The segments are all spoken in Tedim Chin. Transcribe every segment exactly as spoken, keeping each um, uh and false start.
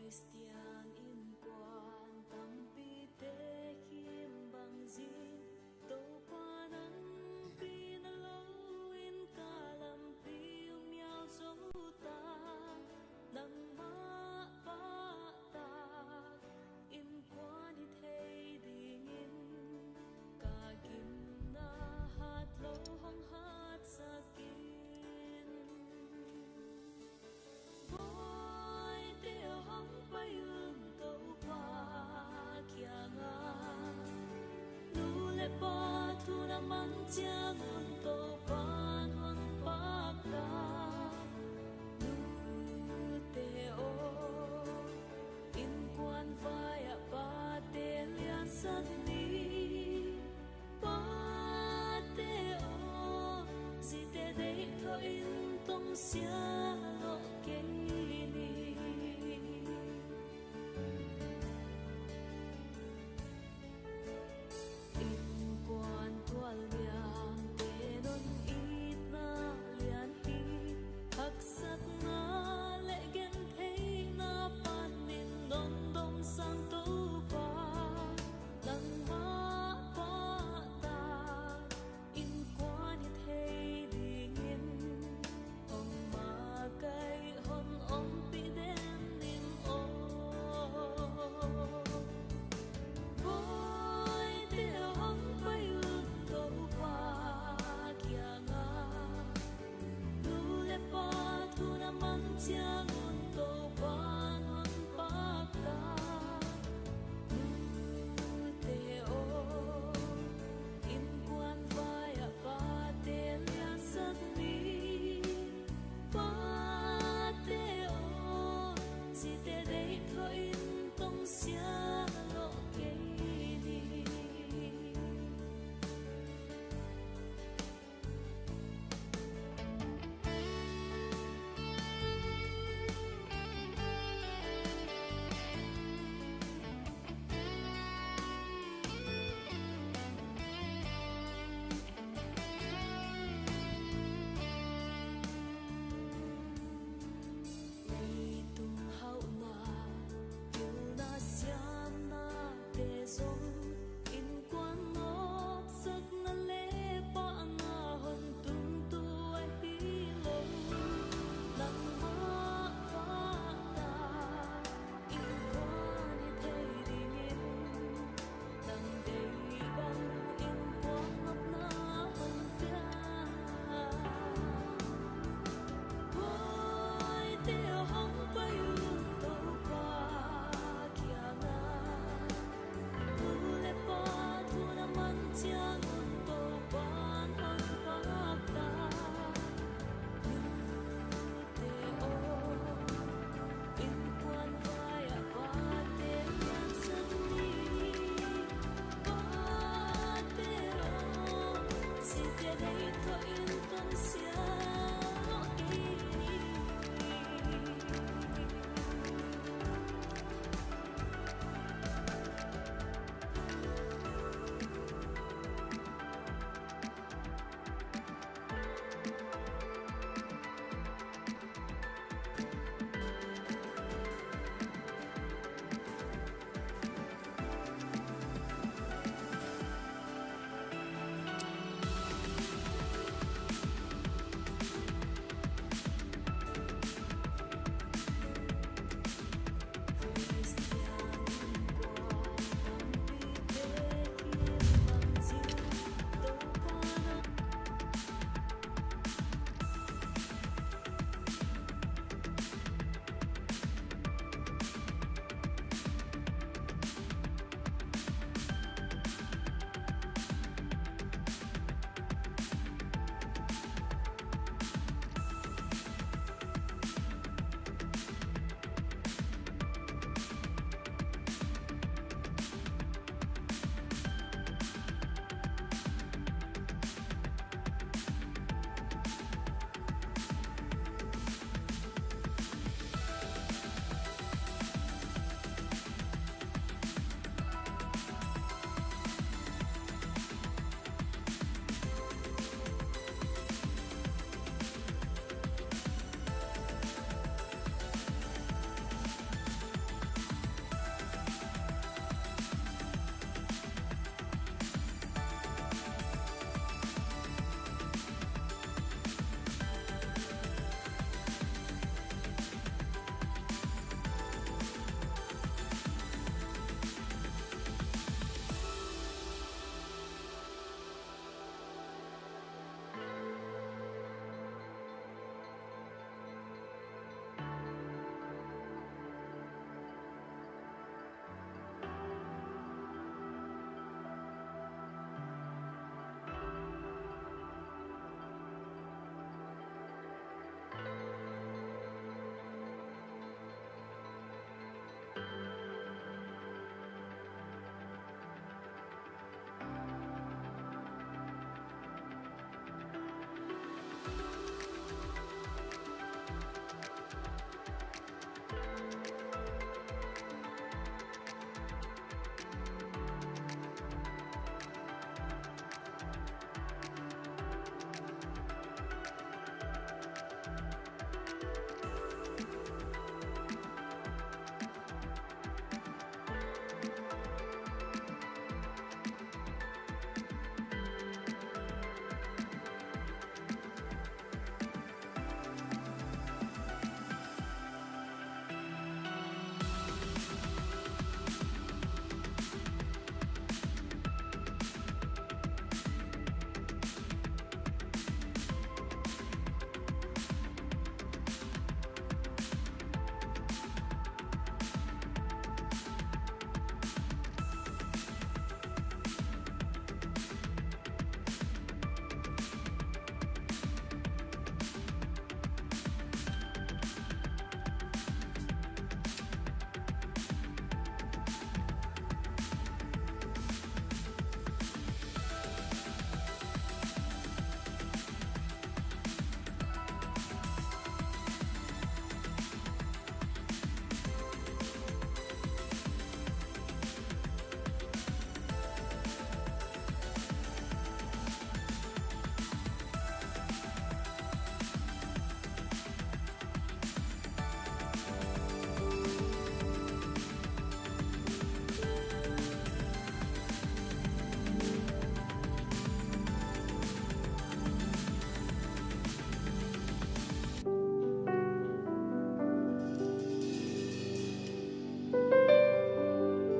Khristian innkuan tampite kim bang zing, Topa nangpi na lo in ka lampi um miau zo ta, nangmah pahtak innkuan hi thei dingin ka gimna hat lo hong hatsak in. Bawite aw, hong pai un Topa kiangah. Nu le pa thu na man ciangun Topa in hong pakta. Nute aw, innkuan vai-ah pate liansat ni. Pate aw, zite deih thawhin tongsia lawh kei ni. Innkuan tual liamte nong itna lian hi. Haksatna le gentheihna panin nong domsang Topa, nangmah pahtak innkuan hi thei dingin hong man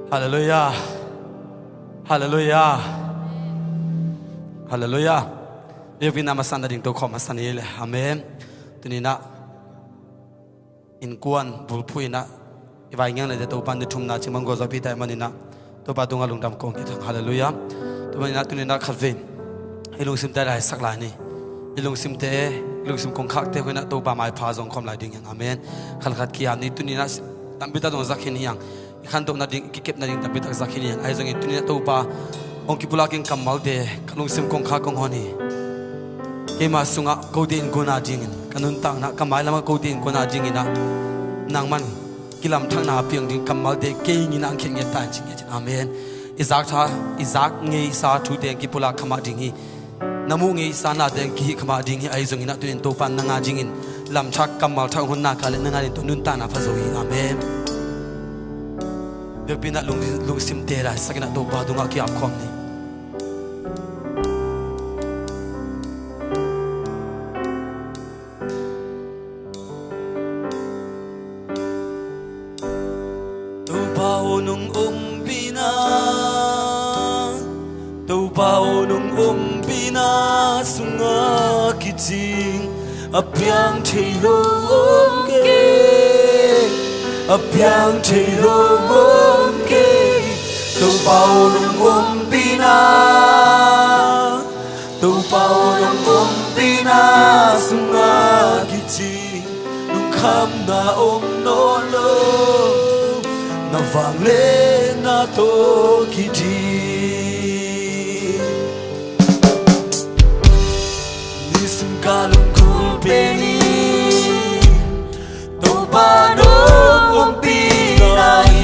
Halleluiah. Halleluiah. Halleluiah. Biakpiakna masa nading tokhawm masa ni le. Amen. Tuni-in ah innkuan bulphuh in ah i vai ngiangnate Topa ni thumna ciang man gualzawhpih ta ahih manin ah Topa tungah lungdam kong hi hang. Halleluiah. Tua manin ah tuni-in ah khatvei i lungsimte laisak lai ni. I lungsimte, i lungsim kongkhakte khawng in ah Topa maipha zong khawm lai ding hi hang. Amen. Khat le khat ki-ap ni. Tuni-in ah tampi tak zong zak khin hi hang. I khantoh nading, i kikep nading tampi tak zak khin hi hang. Ahi zongin tuni-in ah Topa hong kipulak in kammalte, ka lungsim kongkhak kong hon hi. Keima sungah kote innkuan a dingin, ka nuntakna, ka mailamah kote innkuan a dingin ah nangman kilamthakna piang ding kammalte kei in ah hong khen ngiat ta in ci ngiat in. Amen. I zak tha, i zak ngeisa thute hong kipulak kha mah ding hi. Na muh ngeisa nate hong kihih kha mah ding hi. Ahi zongin ah tuni-in Topa in nang a dingin lamthak, kammalthak hong hon nak leh nang a dingin tua nuntakna pha zo hi. Amen. Biakpiakna lung, lungsimte laisak in ah Topa tungah ki-ap khawm ni. Topa aw nong ompihna, Topa aw nong ompihna sungah kicing a piang thei lo om kei, a piang thei lo om kei. Topa aw nong ompihna, Topa aw nong ompihna sungah kicing lungkhamna om nawn lo, na vangliatna tawh kiding. Nisim ka lunggulh pen in Topa nong ompihna hi.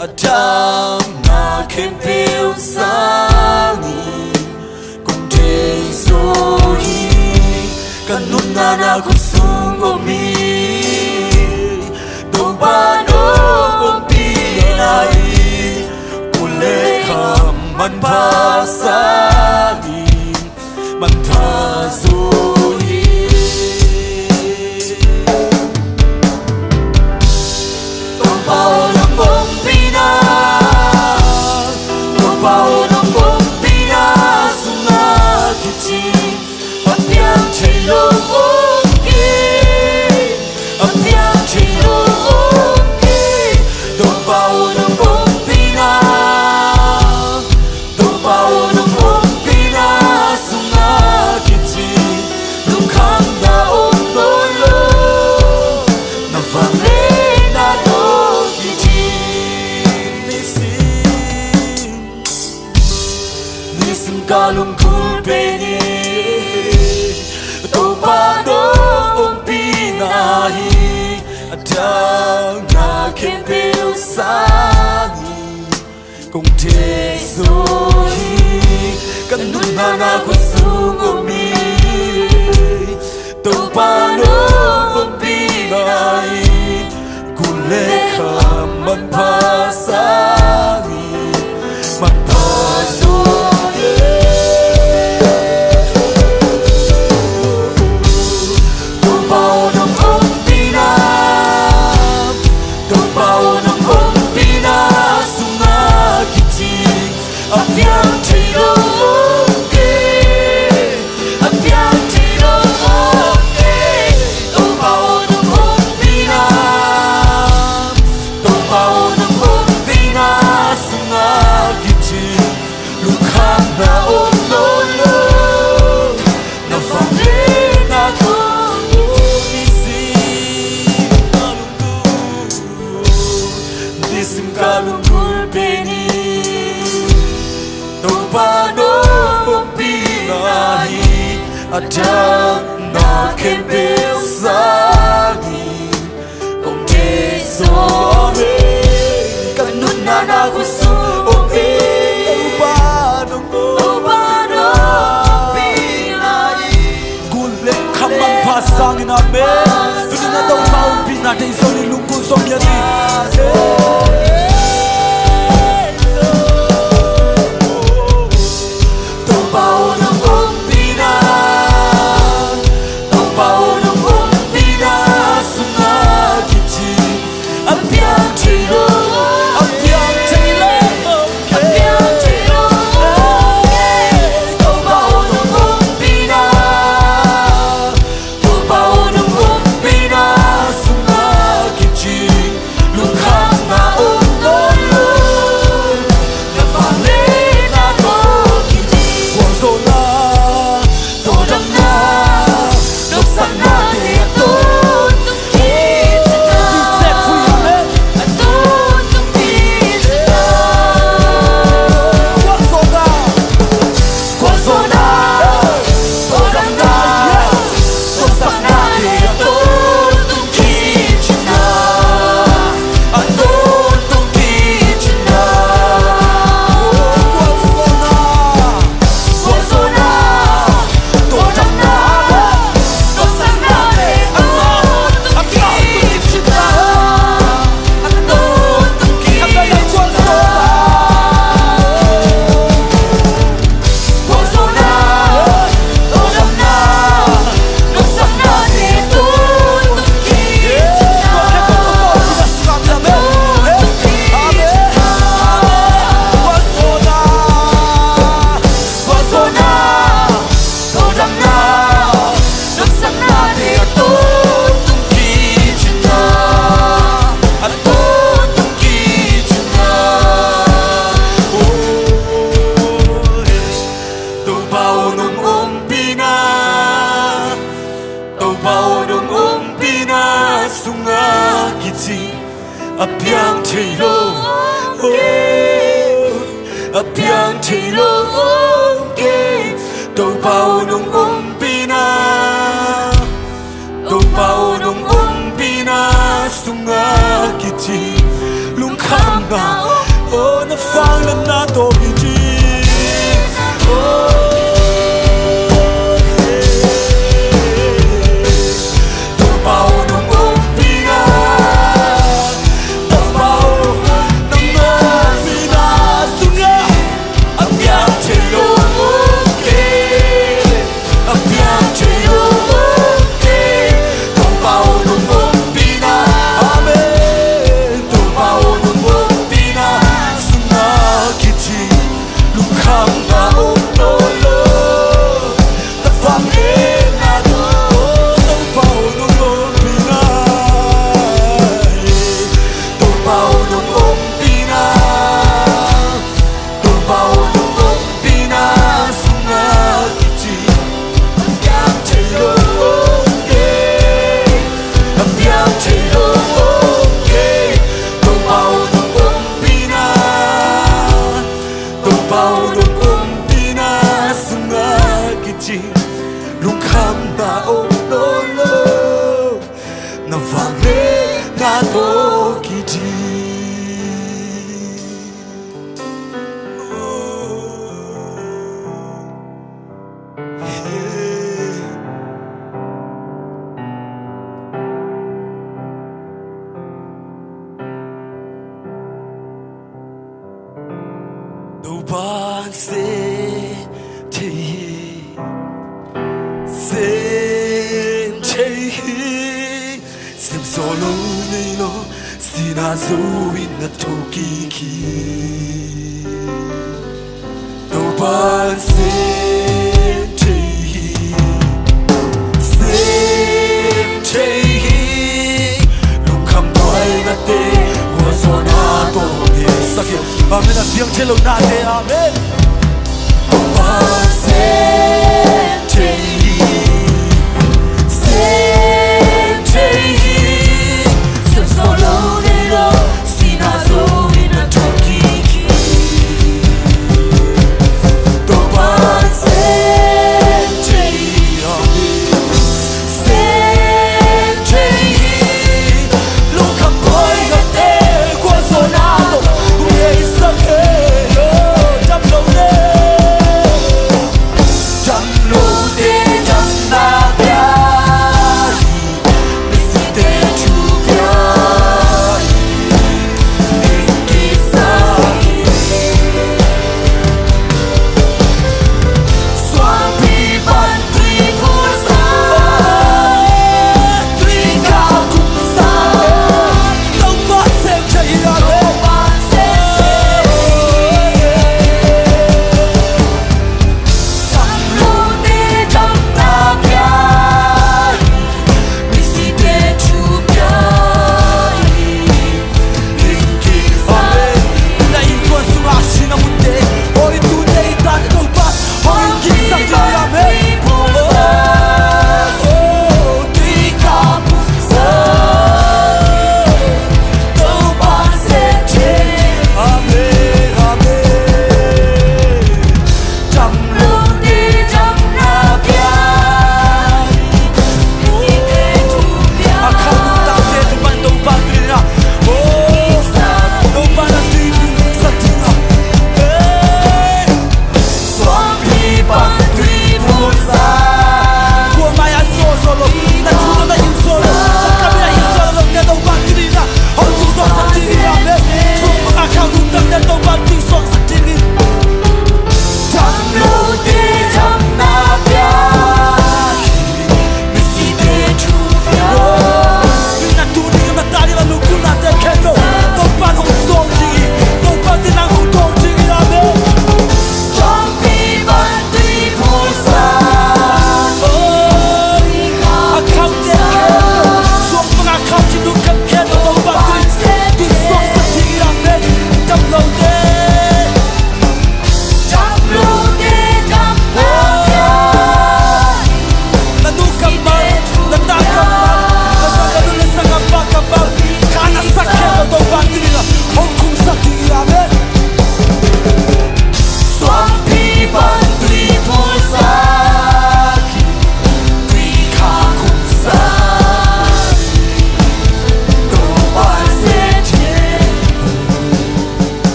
A damna khempeuh sangin kong thei zaw hi. Ka nuntakna khut sung om hi. Topa nong ompihna hi. Kul le kham manpha sangin manpha zaw hi. Topa aw nong ompihna, Topa aw nong ompihna sungah kicing a piang thei lo om kei, a piang thei lo om kei. Topa aw nong ompihna, Topa aw nong ompihna sungah kicing lungkhamna om nawn lo, na vangliatna tawh kiding. Nisim, nisim ka lunggulh pen in Topa nong ompihna hi. A damna khempeuh sangin kong thei zaw hi. Ka nuntakna khut sung om hi. Topa nong ompihna hi. Kul le kham manpha sangin manpha zaw hi. Topa aw nong ompihna, Topa aw nong ompihna sungah kicing a piang thei lo om kei, a piang thei lo om kei. Topa aw nong ompihna, Topa aw nong ompihna sungah kicing lungkhamna om nawn lo, na vangliatna tawh. Nisim ka lunggulh, nisim ka lunggulh pen in Topa nong ompihna hi. A damna khempeuh sangin kong thei zaw hi. Ka nuntakna khut sung om hi. Topa nong, Topa nong ompihna hi. Kul le kham manpha sangin, amen. Tuni-in ah Topa ompihna deih zo ni, lunggulh zo ni. Topa aw nong ompihna, Topa aw nong ompihna thei lo, oh, a piang thei lo, oh, kei Topa aw nong ompihna, Topa aw nong ompihna sungah kici lungkhamna, oh, na vangliatna tawh kici. Oh, Topa aw nong ompihna, Topa aw nong ompihna sungah a piang thei lo, oh, kei a piang thei lo, oh, kei Topa aw nong ompihna. Amen. Topa aw nong ompihna sungah kici lungkhamna om nawn lo. Na vangliatna tawh, oh, Topa aw nong ompihna, Topa aw nong ompihna, Topa aw nong ompihna sungah kici a piang thei lo, oh, kei a piang thei lo, oh, kei Topa aw nong ompihna, Topa aw nong ompihna sungah kici lungkhamna om nawn lo. Na vangliatna tawh kici. Topa'n sem thei hi, sem thei hi. Semsawh lo nei lo, sihna zo in na thokik hi. Topa'n sem thei hi, sem thei hi. Lungkham buaina te, gualzawhna tawh ngeisak hi. Amen. A piang thei lo nate, amen. Topa'n sem thei hi, sem thei hi. Semsawh lo nei lo, sihna zo in na thokik hi. Topa'n sem thei hi, sem thei hi. Lungkham buaina te, gualzawhna tawh ngeisak hi. Oh, dam lo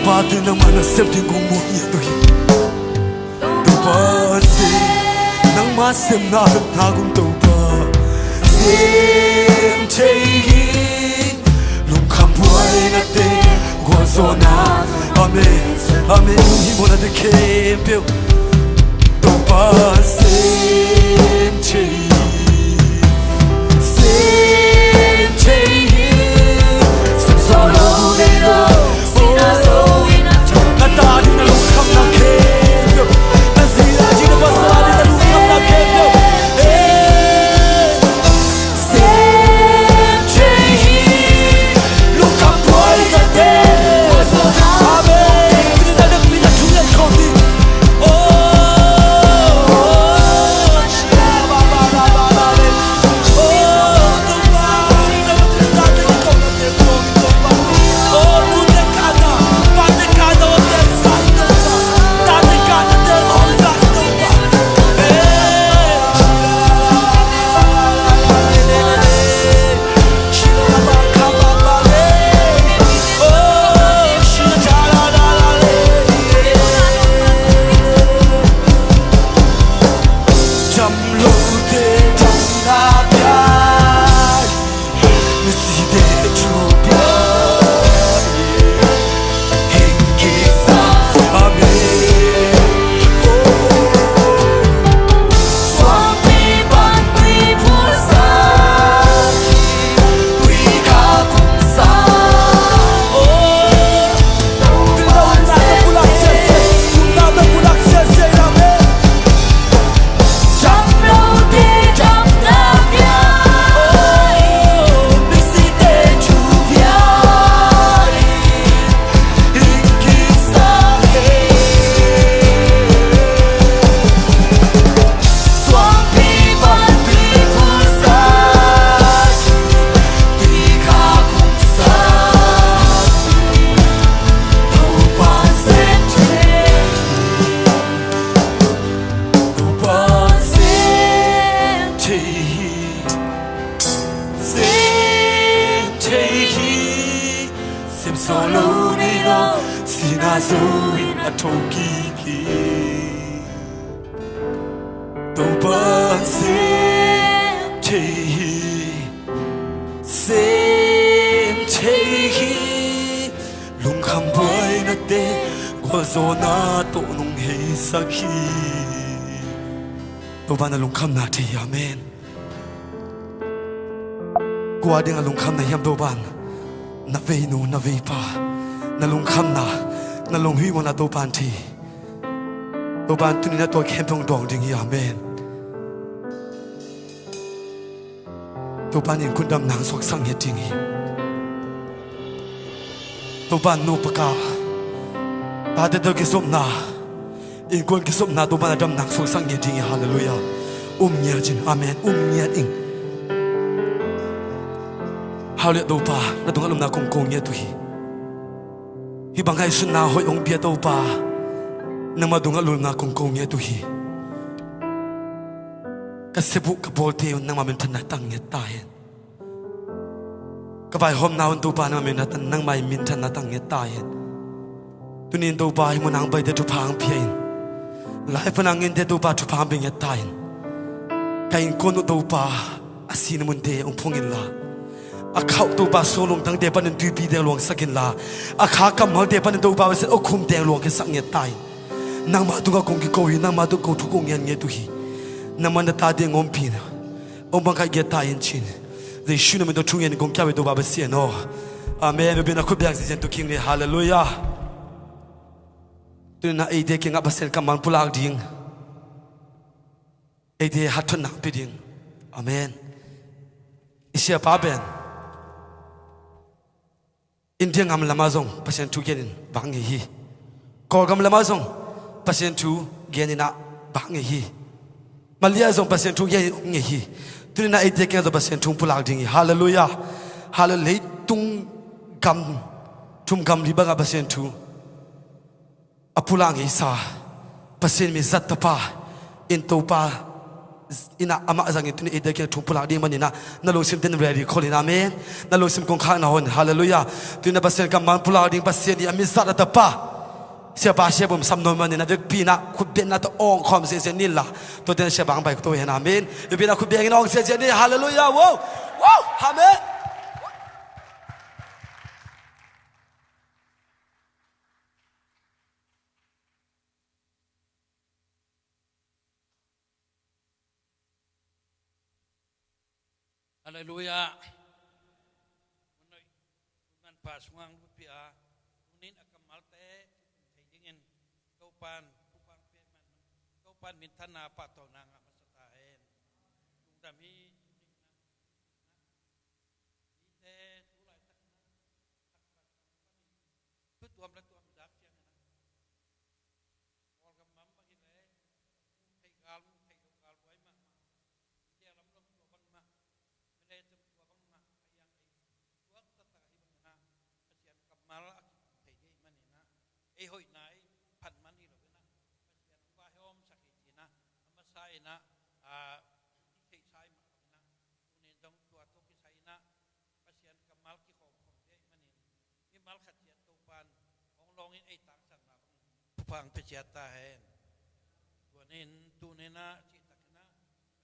Pate nangmah nasem ding kong muang ngiat uh hi. Topa sem, nangmah semna pekna kong Topa sem thei hi. Lungkham buaina te gualzawhna. Amen. Amen. Hih mawhna te khempeuh Topa sem thei hi. Sem thei hi. Sem sawh lo nei lo. Na ta ding na lungkhamna khempeuh, na zi a ding na pasal a ding na lungkhamna khempeuh. Eh. Sem thei hi. Sem sawh lo nei lo, sihna zo in a tho kik hi. Topa sem thei hi. Sem thei hi. Lungkham buaina te gualzawhna tawh nong heisak hi. Topa na lungkhamna thei hi. Amen. Kua ding a lungkhamna hiam Topa'n? Na veinu, na veipa, na lungkhamna, na lunghihmawhna Topa'n thei. Topa'n tuni-in a tua khempeuh hong dawng ding hi. Amen. Topa'n innkuan damna hong suaksak ngiat ding hi. Topa'n nu pa ka, tate tawh kizopna, innkuan kizopna Topa'n a damna hong suaksak ngiat ding hi. Halleluiah. Um ngiat in. Amen. Um ngiat in. Halleluiah. Topa, na tungah lungna kong ko ngiat uh hi. Hih bang ngaihsutna hoih hong pia Topa, nangmah tungah lungna kong ko ngiat uh hi. Ka sep uh ka pawlte uh nangmah minthanna tang ngiat ta hen. Ka vaihawmna hun Topa nangmah minthanna, nangmah minthanna tang ngiat ta hen. Tuni-in Topa hih munah hong paite thupha hong pia in. Lai panah hong ente Topa thupha hong pia ngiat ta hen. Ka innkuan uh Topa a sihna munte hong phung inla, a khauh Topa suang lungtangte panin tuipi teng luangsak inla, a kha kammalte panin Topa Pasian a khum teng luangkhiasak ngiat ta hen. Nangmah tungah kong kiko hi, nangmah tungah kong thu kong ngen ngiat uh hi. Nangmah na tate hong ompih in. Hong bang kha ngiat ta hen ci-in Jesu na min tawh thu ngen kong kia ve Topa Pasian aw. Amen. Biakinn a khut beng zizen tu king le. Halleluiah. Tuni-in a eite kiangah Pasian kammal pulak ding, eite hatthotna pia ding. Amen. I siapa pen India gam lamah zong Pasian thu genin vak ngei hi. Kawlgam lamah zong Pasian thu genin ah vak ngei hi. Malaysia zong Pasian thu genin ngei hi. Tuni-in ah eite kiangah zong Pasian thu pulak ding hi. Halleluiah. Halleluiah. Leitung gam thum gam li bangah Pasian thu a pulak ngeisa Pasian mi zat tapa in Topa in ah amah zangin tuni eite kiang thu pulak ding manin ah na lungsim ten ready khol in, amen. Na lungsim kong khakna hon, halleluiah. Tuni na Pasian kammal pulak ding Pasian i a mizat a tapa Siapa Siabum sam nawn manin a vekpi in ah khutbetna tawh awng khawm ziahziah ni la, tuate na Siapa ang pai khut uh hen, amen. Vekpi in ah khutbet in awng ziahziah ni, halleluiah. Wow, wow, amen. Halleluiah. Hun hoih, hun manpha sungah hong lutpih a, tuni in a kammalte thei dingin Topa'n thupha hong pia ahih manin Topa'n minthanna pahtawina ngah masa ta hen. Lungdam hi. Tuni in ah mite tu laitak in ah thakhat thang panin thu tuam le tuam zak ciangin ah Kawlgam bang hi leh muh theih gal, muh theih loh gal buai mahmah. India lam zong tua bang mah, Malay zong tua bang mah, a hiang ei suak taktak ahi bangin ah Pasian kammal a kimu thei ding ahih manin ah ei hoihna i phat man hi loin ah Pasian hong vaihawmsak hi ci-in ah a masa in ah, a, i theihsa ahih mah bangin ah tuni in zong tua tawh kisai in ah Pasian kammal kikhawmkhawm ding ahih manin mimal khat ciat Topa'n hong lawngin ei tangsang mah bangin thupha hong pia ciat ta hen. Tua in tuni in ah cihtakin ah Pasian kammal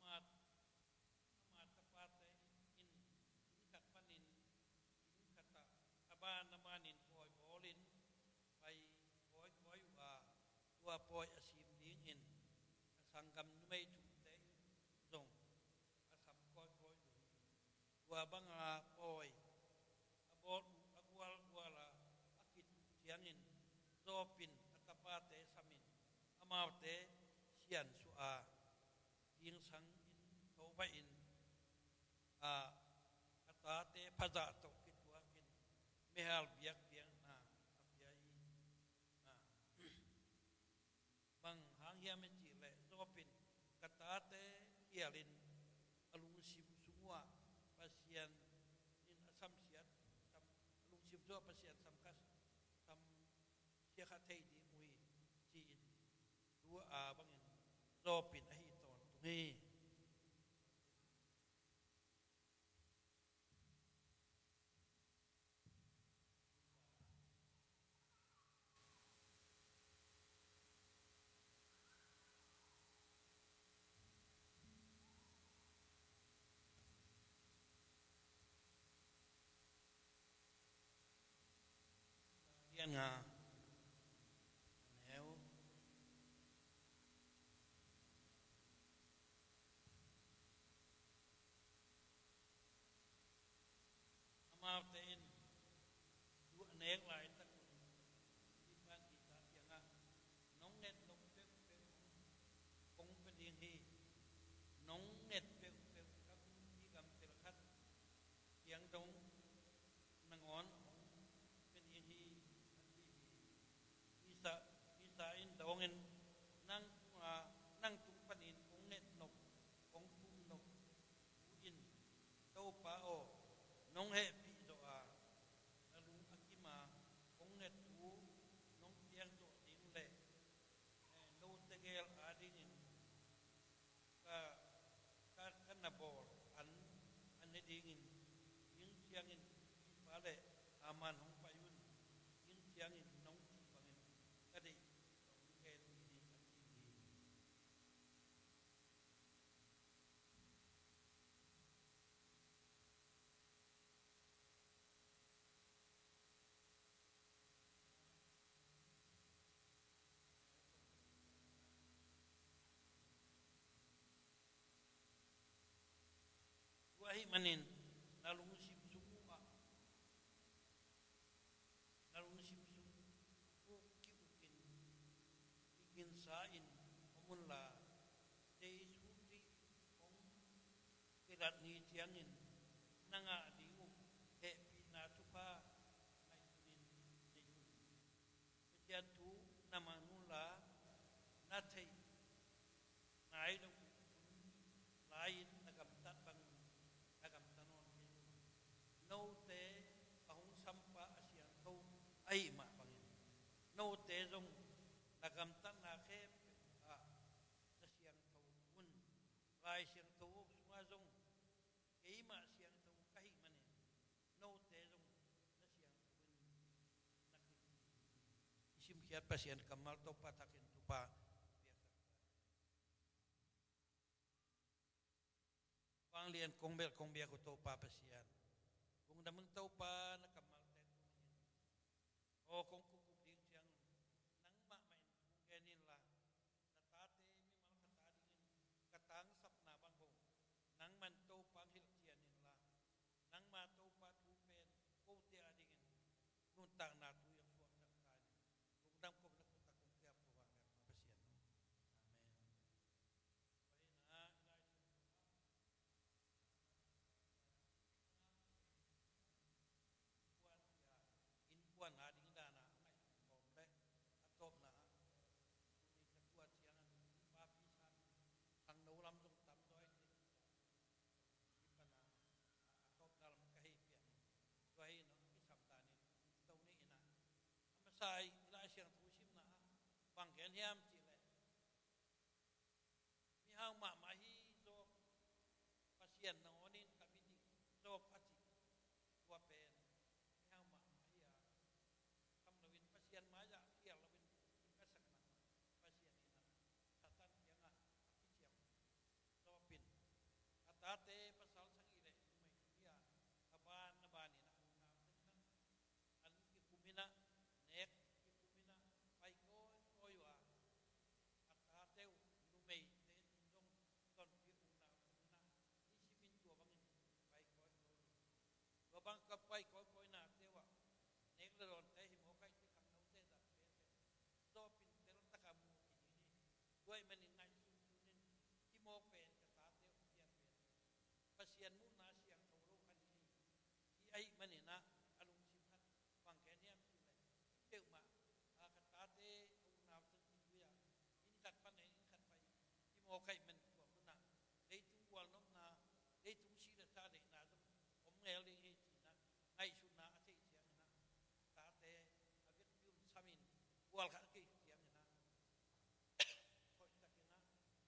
Ama, ama tapate in inn khat panin inn khat ah a ban a banin pawi bawlin pai kawikawi uh a, tua pawi a sim dingin a sanggam numei thumte in zong a sam kawikawi uh hi. Tua banga pawi a bawl uh a gualgual a, a khit uh ciangin Job in a tapate samin amaute siansuah a, zingsang in tho pah in, a, a tate phazah tawh kituakin meihal biakpiakna a pia hi. A, bang hang hiam i cih leh Job in, ka tate khialin a lungsim sung uh ah Pasian in a samsiat, sam, a lungsim sung uh ah Pasian samkha, samsia kha thei ding uh hi, ci-in thu a bangin Job in ahi tawntung hi. Lian nga, neu. Amaute in thu a nek laitak un Pasian kiangah, nong nget nop peuhpeuh kong pia ding hi. Nong nget peuhpeuh ka gunpi gamtel khat kiang dong nangawn hong pia ding hi, a ci hi. hong hehpih zawh a, na lung a kim a, hong nget thu nong piak zawh ding le, eh, note gel adingin ka, ka, ka na bawl an, an ne dingin, ding ciangin Fifa le Haman hong pai un, ding ciangin nong cih bangin ka deih hong gen hi, a ci hi. Tua ahih manin na lungsim sung uh ah, na lungsim sung uh ki-ukin, kiginsa-in om unla, Jesu Khrih hong kilat ni ciangin na ngah ding uh hehpihna thupha ngaihsunin nei un. Pasian thu na man unla, na theih nai lo hun lai-in na gamtat bangin na gamta nawn kei un. Note a hong sampa a siangtho ahih mah bangin, note zong na gamtatna khempeuh ah na siangtho un. Lai Siangtho sungah zong, keimah siangtho ka hih manin note zong na siangtho in na kiphi hi. I simkhiat Pasian kammal Topa thakin thupha piaksak ta. Vanglian kong belh kong biak uh Topa Pasian, lungdam ing Topa, na kammalte tungah in aw kong kukup ding ciangun nangmah mah in kong gen inla, na tate mimal khat adingin ka tangsapna bang hong nangman Topa hong hilhcian inla, nangma Topa thu pen kote adingin nuntakna thu hong suaksak ta in, lungdam kong na khut ah kong kiap ko, vanglian kong Pasian aw. Amen. Tua hi in ah, i Lai Siangtho ah, innkuan a ding dan a ngaihsun kawm le, a tawpna ah, tuni ka tua ciangin i papi san khangno lam zong tam zaw hi teh, i pan a, a tawpna lam ka hei piak hi. Tua hi in ah, kisam danin to ni in ah, a masa i Lai Siangtho simna ah bang gen hiam cih leh, mihau mahmah hi Job, Pasian nangawnin ka mi ding Job a cih. Tua pen mihau mahmah hi a, kham loin Pasian mai-ah khial loin i piaksakna, Pasian in ah Satan kiangah a kiciam. Job in a tate pasal sagih le numei thum hi a, a ban a ban in ah a unau teng teng an kikum in ah, nek kikum in ah, pai kawikawi uh a, a tate uh numeite zong tonpih unau teng in ah, nisimin tua bangin pai kawikawi uh. Tua bang ka pai kawikawinate uh ah, nek le dawnte hi mawk ahih teh khangnote zat pen pen Job in teltak a mu khin hi. Tua ahih manin ngaihsun tunin, hih mawk pen ka tate uh pian pen Pasian muhna siangtho lo kha ding hi, ci ahih manin ah, a lungsim khat bang gen hiam cih leh, hih peuhmah a, ka tate a unau teng kitui a, inn khat pan a inn khat pai, hih mawk ahih manin tua mun ah leitung gualnopna, leitung sih le sa deihna zong om ngel ding hi ci-in ah ngaihsutna a theih ciangin ah, tate a vekpi un samin, gual khat a keih ciangin ah, hoihtakin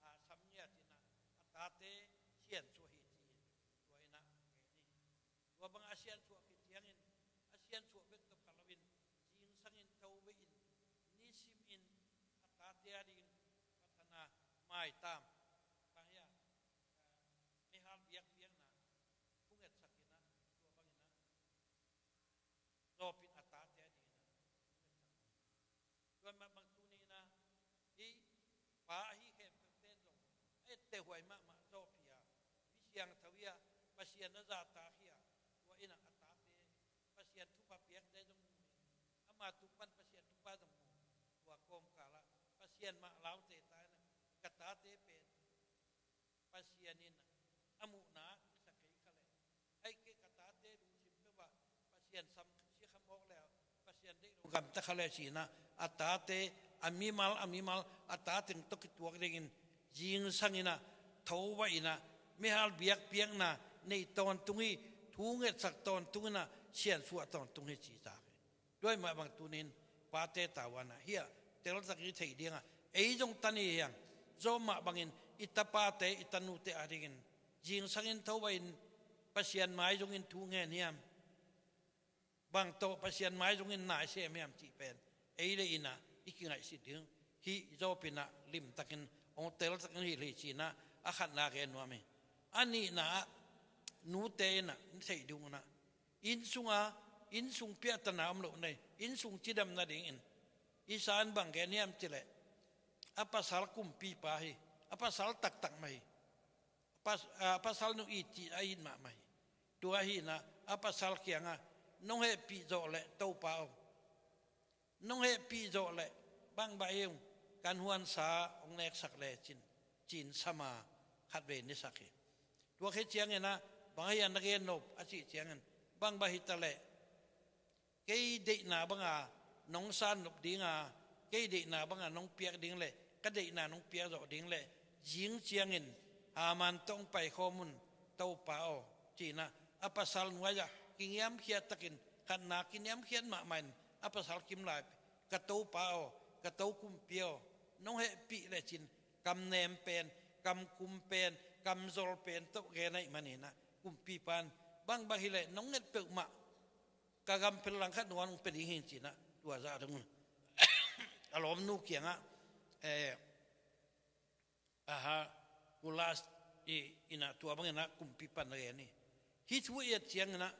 ah, a, sam ngiatin ah, a tate siansuah hi ci-in tua in ah gen hi. Tua bang a siansuah khit ciangin, a siansuah bek tawh kha loin, zingsangin tho vei-in, nisimin a tate adingin phatna, maitam, bang hiam, a, meihal biakpiakna thu ngetsak in ah, tua bangin ah Job in a tate adingin ah thu ngetsak hi. Tua mah bang tuni in ah, hih pa ahi khempeuhte in zong a ettehhuai mahmah Job hi a, mi siangtho hi a, Pasian a zahtak hi a, tua in ah a tate Pasian thupha piakte zong mu hi. Ama tung pan Pasian thupha zong mu. Tua kawmkal ah Pasian mah laute ta in ah, ka tate pen Pasian in a muhna kisa kei kha leh, ahih kei ka tate lungsim peuh ah Pasian sam sia kha mawk leh, Pasian deih lo gamta kha leh ci-in ah, a tate, a mimal, a mimal, a tate tawh kituak dingin zingsang in ah, tho vei in ah, meihal biakpiakna nei tawntung hi. Pu ngetsak tawntung in ah siansuah tawntung hi ci tak hi. Tua ahih mah bang tuni-in pate tavuan ah hiah teltakin i theih ding a, ei zong tan i hi hang. Job mah bangin i tapate i tanute adingin zingsangin tho bahin Pasian mai zongin thu ngen hiam? Bang tawh Pasian mai zongin na i sem hiam cih pen ei le i in ah i kingaihsut ding. Hih Job in ah limtakin hong teltakin hilh hi ci-in ah a khatna gen nuam hi. A nihna ah nute in ah i theih ding un ah, inn sungah, inn sung piahtana om loh nading, inn sung cidam nadingin Isaiah in bang gen hiam cih leh, a pasal kumpipa hi, a pasal taktak mah hi. Pas-, a, pasal nu it cih a it mahmah hi. Tua hi-in ah a pasal kiangah, nong hehpih zawh leh Topa aw, nong hehpih zawh leh bangbang hi ung, kan huansa hong neksak lecin, ci-in sama khatvei nisak hi. Tua khit ciangin ah, bang ahi a na gen nop a cih ciangin, bangbang hi ta leh kei deihna banga nong san nop ding a, kei deihna banga nong piak ding leh ka deihna nong piak zawh ding leh zing ciangin Haman tawh hong paikhawm un Topa aw, ci-in ah a pasal nuai-ah kingiamkhiat takin, khatna kingiamkhiat mahmah in a pasal kim lai, ka Topa aw, ka to kumpi aw, nong hehpih lecin, kamnem pen, kamkum pen, kamzol pen tawh gen ahih manin ah kumpipa in bangbang hi leh nong nget peuhmah ka gam pen langkhat nuan hong pia ding hi ing ci-in ah tua zah dong a lawmnu kiangah, eh, aha, Ulas i in ah tua bangin ah kumpipa in a gen hi. Hih thu i et ciangin ah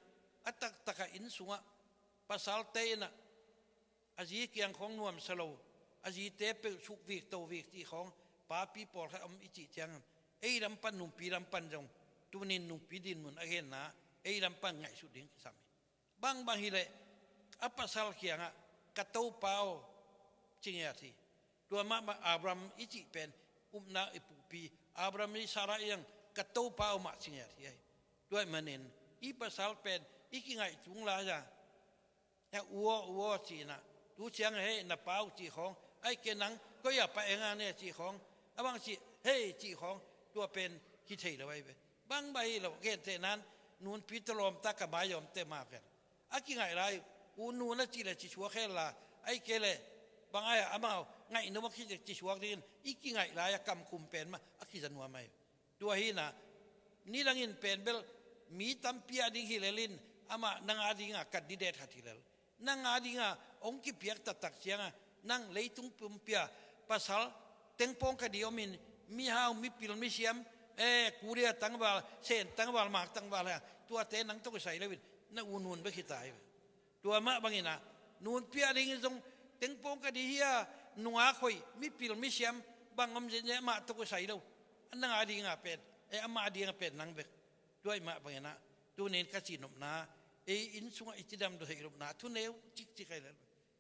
a taktak ah inn sungah pasalte in ah a zi kiang khawng nuamsa lo, a zite peuh suk vik to vik cih khawng papi pawlkhat om i cih ciangin, ei lam pan, nungpi lam pan zong tuni-in nungpi dinmun a genna ei lam pan ngaihsut ding kisam hi. Bangbang hi leh a pasal kiangah, ka Topa aw, ci ngiat hi. Tua mahmah Abraham i cih pen, upna i pupi Abraham in Sarah kiang, ka Topa aw mah ci ngiat hi. Tua ahih manin i pasal pen i kingaih tung lai-a, a, u aw, u aw ci-in ah, tu ciang hei na pa uh cih khawng, ahih kei leh nang koi-ah pai eng a ne cih khawng, a bang cih hei cih khawng, tua pen hi thei lo ahi ve. Bangbang hi lo, gentehna-in nunpite lawmta, ka mai a omte mah ken a kingaih lai, u nu na cih leh ci suak hen la, ahih kei leh bang ahi a, amau ngaih nop a ci suak dingin i kingaih lai-a kamkum pen mah a kiza nuam ahi. Tua hi-in ah nidangin pen bel mi tampi a ding hi lel in, amah nang a dinga candidate khat hi lel. Nang a dinga hong kipiak taktak ciangah, nang leitung pumpi-a pasal teng pawngkhat ding om in, mihau, mipil, misiam, eh, Korea tangval, Sen tangval, Mak tangval, ha, tuate nang tawh kisai lo in, na u nu bek hi ta hi. Tua mah bangin ah nunpi a dingin zong teng pawngkhat ding hi a, nungak hoih, mipil, misiam bang om zenzen, amah tawh kisai lo. Nang a dinga pen, eh, amah a dinga pen nang bek. Tua ahih mah bangin ah tuni-in ka cihnopna, ei inn sungah i cidam theih nopna thuneu cikcik ahi lel,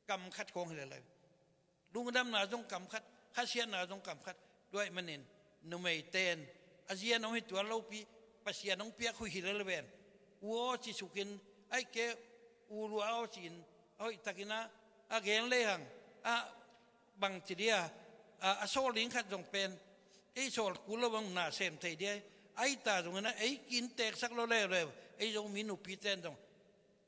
kam khat khawng hi lel ahi. Lungdamna zong kam khat, khasiatna zong kam khat. Tua ahih manin numeite in a zi a nong hi tuan lopi, Pasian hong piak hoih hi lel ven, u aw ci sukin, ahih kei leh u lua aw ci-in, a hoihtakin ah a gen lehang, a bang ci dia, a, a sawl ding khat zong pen, ei sawl kul lo bang na sem thei dia, ahi ta zongin ah ei ki-innteeksak lo leuleu, ei Zomi nupite in zong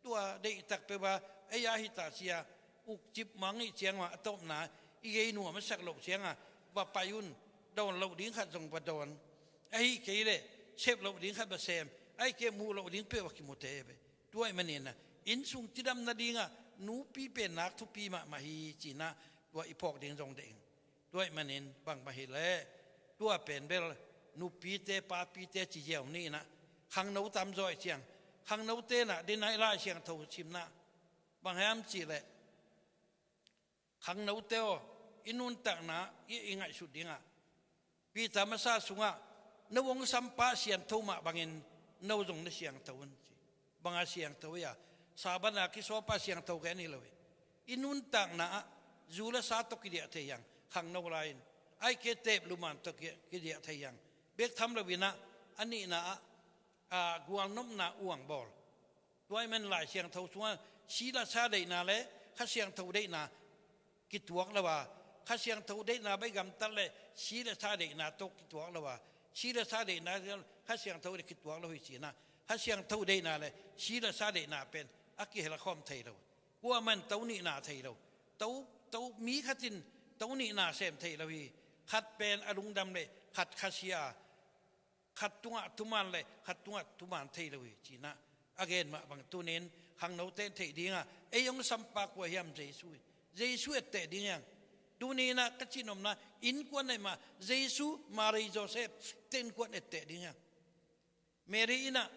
tua deihtak peuh a, ei a hi ta sia, ukcip mah hong hih ciang mah a tawpna, i gei nuam a sak loh ciangah va pai un, dawn loh ding khat zong va dawn, ahih kei leh sep loh ding khat va sem, ahih kei leh muh loh ding peuh va kimu thei ve. Tua ahih manin ah inn sung cidam nadingah nupi pen nak thupi mahmah hi ci-in ah tua i phawk ding zong deih ing. Tua ahih manin bangbang hi leh, tua pen bel nupite papite ci ziau ni-in ah, khangno tamzaw ahih ciang, khangnote in ah, dena i Lai Siangtho simna bang hiam cih leh, khangnote aw, i nuntakna i, i ngaihsut dingah Peter masa sungah, no hong sampa siangtho mah bangin no zong na siangtho un ci. Banga siangtho hi a, Sabbath a kisawlpa siangtho gen hi lo hi. I nuntakna ah zu le sa tawh kidiah thei hi hang, khangno lai-in. Ahih kei leh teep luman tawh ki, kidiah thei hi hang. Bek tham loin ah, a nihna ah, a, gualnopna uang bawl. Tua ahih manin Lai Siangtho sungah si le sa deihna le Kha Siangtho deihna kituak lo a, Kha Siangtho deihna bek gamtat le si le sa deihna tawh kituak lo a, si le sa deihna Kha Siangtho deih kituak lo hi ci-in ah, Kha Siangtho deihna le si le sa deihna pen a kihel khawm thei lo. Kuamah in to nihna thei lo. To, to mi khat in to nihna sem thei lo hi. Khat pen a lungdam le khat khasia, khat tungah thuman le khat tungah thuman thei lo hi, ci-in ah a gen mah bang tuni-in khangnote in theih ding a, ei hong sampa kua hiam? Jesu hi. Jesu etteh ding hi hang. Tuni-in ah ka cih nopna, innkuan ahih mah Jesu, Mary, Joseph te innkuan etteh ding hi hang. Mary in ah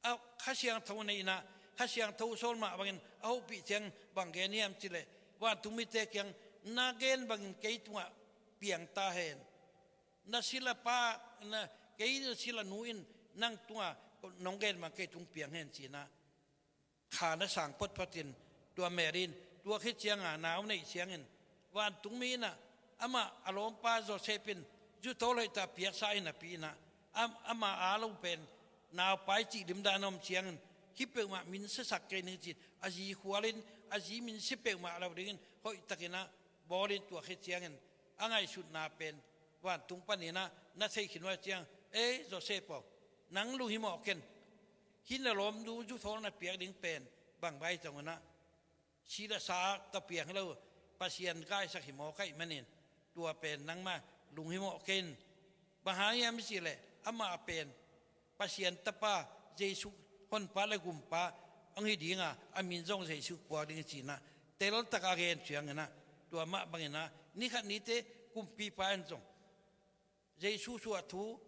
a Kha Siangtho nei-in ah, Kha Siangtho sawl mah bangin a hopih ciang bang gen hiam cih leh, vantung mite kiang, na gen bangin kei tungah piang ta hen. Na silapa, na, kei na sila nu in nang tungah nong gen bang kei tung piang hen, ci-in ah kha na sang photphot in, tua Mary in, tua khit ciang a nau neih ciangin, vantungmi in ah, amah a lawmpa Joseph in zuthawl hoihtak piaksa hi napi-in ah, am-, amah a lo pen naupai cih limdan a om ciangin, hih peuhmah min siasak kei ning ci-in a zi khual in, a zi min sia peuhmah lo dingin hoihtakin ah bawl in, tua khit ciangin a ngaihsutna pen vantung panin ah na thei khin uh ahih ciang, ei Joseph aw, nang lunghimawh ken. Hih na lawmnu zuthawl na piak ding pen bang vai zongin ah si le sa tawh piang hi lo, Pasian gaisak hi mawk ahih manin, tua pen nangmah lunghimawh ken. Bang hang hiam i cih leh, amah pen Pasian Tapa, Jesu Honpa le Gumpa hong hi ding a, a min zong Jesu puak ding hi, ci-in ah teltak a gen ciangin ah, tua mah bangin ah ni khat ni te kumpipa in zong Jesu suah thu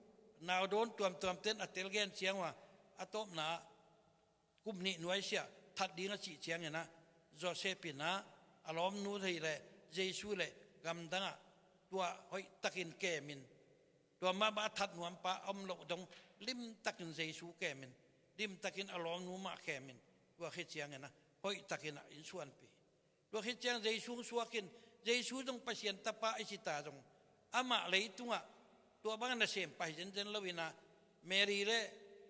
nau dawn tuamtuamte in a tel gen ciang uh a, a tawpna kum nih nuai siah that ding a cih ciangin ah, Joseph in ah a lawmnu thei le Jesu le gamdang ah tua hoihtakin kem in, tua mahmah a that nuampa a om loh dong limtakin Jesu kem in, limtakin a lawmnu mah kem in, tua khit ciangin ah hoihtakin ah innsuanpih. Tua khit ciang Jesu hong suak in, Jesu zong Pasian Tapa i ci ta zong, amah leitungah tua bang nasem pai zenzen lo-in ah, Mary le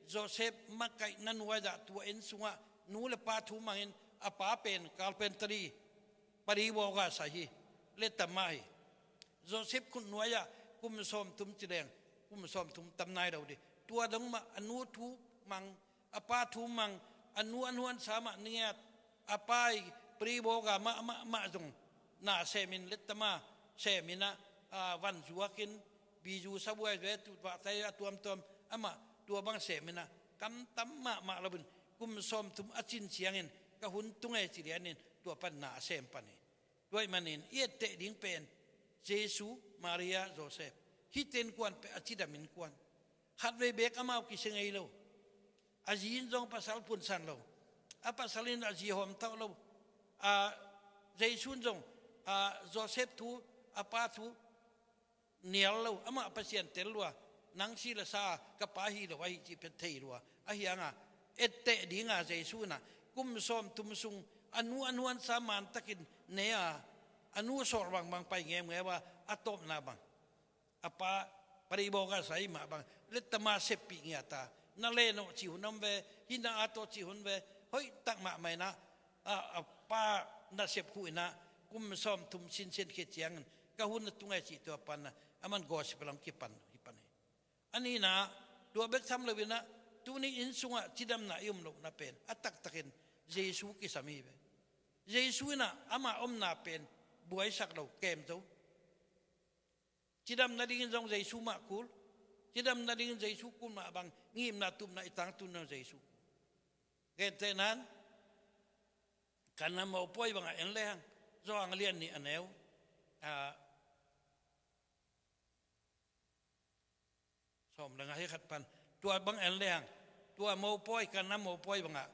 Joseph makaihna nuai-ah tua inn sungah nu le pa thu mangin, a pa pen carpentry, paribawl ga sai hi, lettama hi. Joseph khut nuai-ah kum sawmthum ci leng, kum sawmthum tam nai lo ding. Tua dong mah a nu thu mang, a pa thu mang, a nu a nuansa mah na ngiat, a pa i paribawl ga mah, mah, mah zong na semin, lettama semin ah, a, van zuakin, bizu sabuai ve, tutvah tai a tuamtuam, amah tua bang semin ah, kam tam mahmah lo-in, kum sawmthum a cin ciangin, ka hun tung e ci lianin, tua pan na a sem pan hi. Tua ahih manin i etteh ding pen Jesu, Maria, Joseph, hihte innkuan pen a cidam innkuan. Khatvei beek amau kisia ngei lo. A zi in zong pasal punsan lo. A pasal in a zi hawm tawh lo. A, Jesu in zong, a, Joseph thu, a pa thu nial lo, amah Pasian tel lua, nang si le sa, ka pa hi lo ahi cih pen thei lua. Ahi hangin etteh dingin Jesu in ah kum sawmthum sung a nu a nuansa mantakin ne a, a nu sawr bangbang pai ngemngem a, a tawpna bang, a pa paribawl ga sai mah bang, lettama seppih ngiat a, na le nawh cih hun om ve, hih na at aw cih hun ve, hoihtak mahmah in ah, a, a pa nasep khuh in ah, kum sawmthum sinsen khit ciangin, ka hun a tung e cih tua pan ah, aman gospel hong kipan, hi pan hi. A nihna, tua bek tham lo-in ah, tuni inn sungah cidamna i om lohna pen, a taktakin Jesu kisam hi ve. Jesu in ah, ama omna pen, buaisak lo, kem zo. Cidam nadingin zong Jesu mah kul. Cidam nadingin Jesu kul mah bang, ngimna tupna i tangtun zong Jesu kul. Gentehna-in, kanna mopawi bangah en lehang, Johan lian nih a neu, a, sawm le nga hi khat pan. Tua bang en lehang, tua mopawi, kanna mopawi bangah,